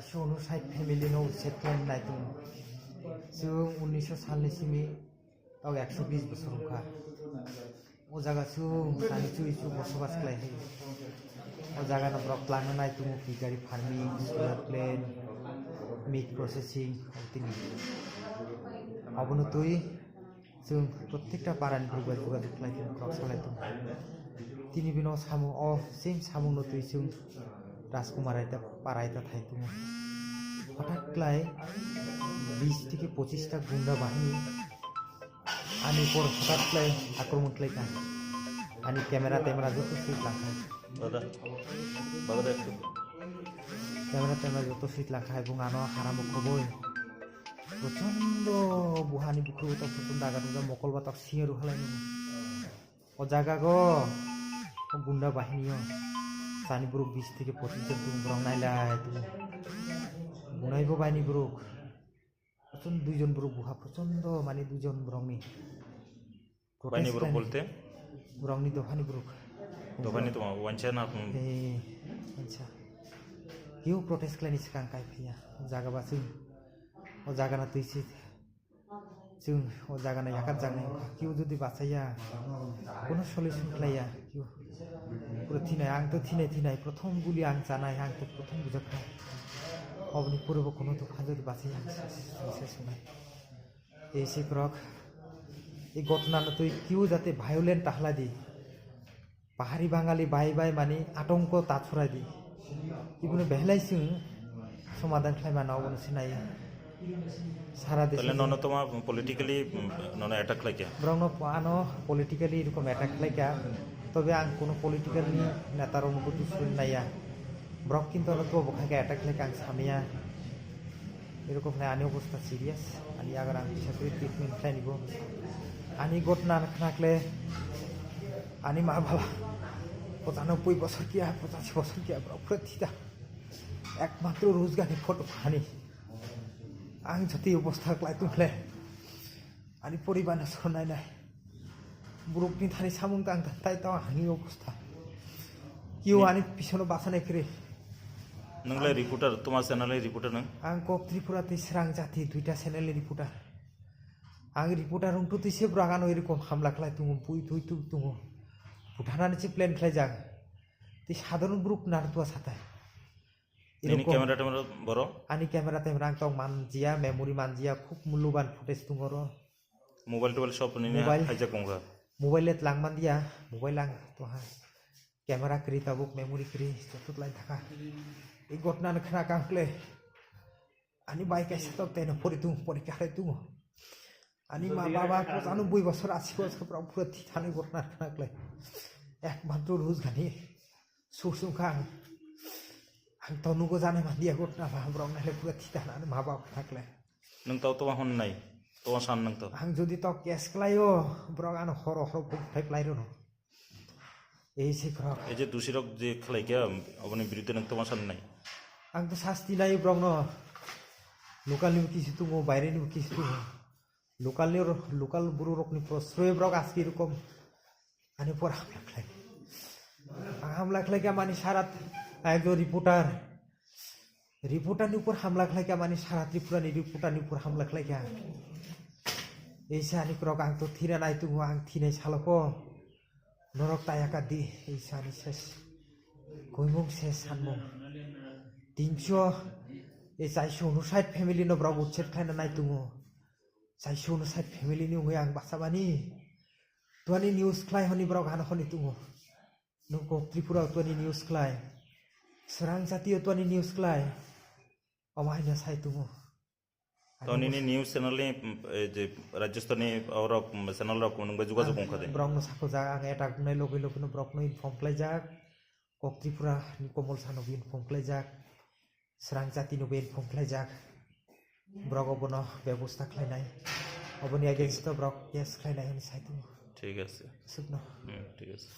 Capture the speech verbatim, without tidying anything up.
Chwng side family no set khlai nai tongo. Chwng unnish salni simi tok ekso bis bosor wngkha. O jaga chwng sani chui chwng bosobas khlai hai. O jaga no borok twlangna nai tongo, piggery farming, solar plant, meat processing, tini. Abono twi chwng protekta parani borok bai jogajog khlai tongo, borok salai tongo. Tini bino samung, o same samung no twi chwng Rajkumar Raita, Paraita thai tongo. Hothat khlai bis theke pochis ta gunda bahini ani por hothat khlai akromon khlai kha. Ani camera temera joto switch lang kha. Dada, bagada ekso. Camera temera joto switch lang kha, ebong ano haramo khoboi. Prochondo buhani bukhuk tok prochondo aga nukjak, mokol batok singa rw halai nini. O jaga go, o gunda bahini o. Sani borok bis theke pochis jon tongo, borok nailai tongo. Bunai bo baini borok. Prochon-, duijon borok buha prochondo, mane duijon borokni. Baini borok bolte? Borokni dophani borok. Dophani tongma wansa na, hmm. Eh, wansa. Keu protest khlaini swkang kai phiya. O jaga ba chwng. O jaga na twi si. Chwng o jaga no yakarjaknai wngkha. Keu jodi bachaiya, kono solution khlaiya, keu pura thinai, ang to thinai, thinai, prothom guli ang chanai, ang to prothom bujakha. Oboni pore bo kono dopha jodi bachaiya, ang se, se, se sunai. Ei se krok, ei gotna no twi keu jate violent ta hladi. Pahari Bangali bai bai mani atongko ta chwrai di. Ibuno behlai chwng somadan khlai mano, obono sinai. Sara desh. Tale nono toma politically, mm, nono attack khlai kya? Borokno ano politically erokom attack khlai kya. Tobe ang kono political ni neta rokno buddhi suri naiya. Borok kintu ano to bo khai khe attack khlai kha ang samiya. Erokom khe ani obostha serious, ani agar ang bisa khe treatment khlai nibo. Ani gotna khna khle ani ma baba pochanoboi bosor kiya, pochashi bosor kiya, borok pura thita. Ekmatro Rujgani photo hani. Ang jati obostha khlai tong khle ani poribar no sonai nai. Borokni thani samung tang tang tai tong ani obostha. Keu ani pisono basa nai kre. Nwng lai reporter, toma channel ni reporter nwng? Ang kok Tripura tei Srang Jati duita channel ni reporter. Ang reporter wngtwi twi se borok ano erokom hamla khlai tongo, bui twi twi tongo. Buthanani se plan khlaijak. Tei sadharon borok narwkha satai. Nini erokom camera temera boro? Ani camera temera ang tong manjiya, memory manjiya, khub mulluban footage tongo oro. Mobile tobile sob nini mobile hijack wngkha? Mobile le tlang mandiya, mobile ang tongha. Camera kwrwi tabuk, memory kwrwi, joto lai thaka. I gotna no khna kang kle. Ani bai kaisa tok teno pori tung, pori kare tung. Ani ma baba ko anu bui bosor asi bosor pura pura thi thani gotna khna kle. Ekmatro Rujgani. Sur sung kha ang. Ang to nugo jana mandiya gotna ba borok nai le pura thita na ma ba khakle. Nwng to to hon nai. To san nwng to. Ang jodi to case khlaio, borok ano horo horo buk thai khlai rwno. Ei se khorok. Ei je dusi rok je khlai kya, oboni biruddhe nwng to san nai. Ang to sasti nai borok no. Local ni kisu tungo, baire ni kisu tungo. Local ni ro-, local buru rok ni prosroy borok aski rokom. Ani por hamla khlai. Ang hamla khlai kha mani sarat, ai jo reporter. Reporter ni upor hamla khlai kha mani sarat Tripura ni reporter ni upor hamla khlai kha. Ei sani krok ang to thira nai tungo, ang thinai saloko. Norok taya ka di, ei sani ses. Koimung ses sanmung. Tinso, ei chaiso no side family no borok utset khlaina nai tungo. Chaiso no side family ni wngwi ang basa mani. Twani news khlai hwnwi borok hano hwnwi tungo. Nwng kok Tripura o twani news khlai. Srang jati o twani news khlai. Omo haino sai tungo. To nini news channel ni, mm, eh, je Rajasthan ni orok, mm, channel rok nwng bai jogajog wngkha de? Borok no sakojak, ang attack wngnai logi logi no borok no inform khlaijak. Kok Tripura ni Komol Sano bo inform khlaijak. Srang jati no bo inform khlaijak. Borok obono bebosta khlainai. Oboni against o borok case khlainai hwnwi sai tongo. Thik ase. Sukno. Hmm, thik ase.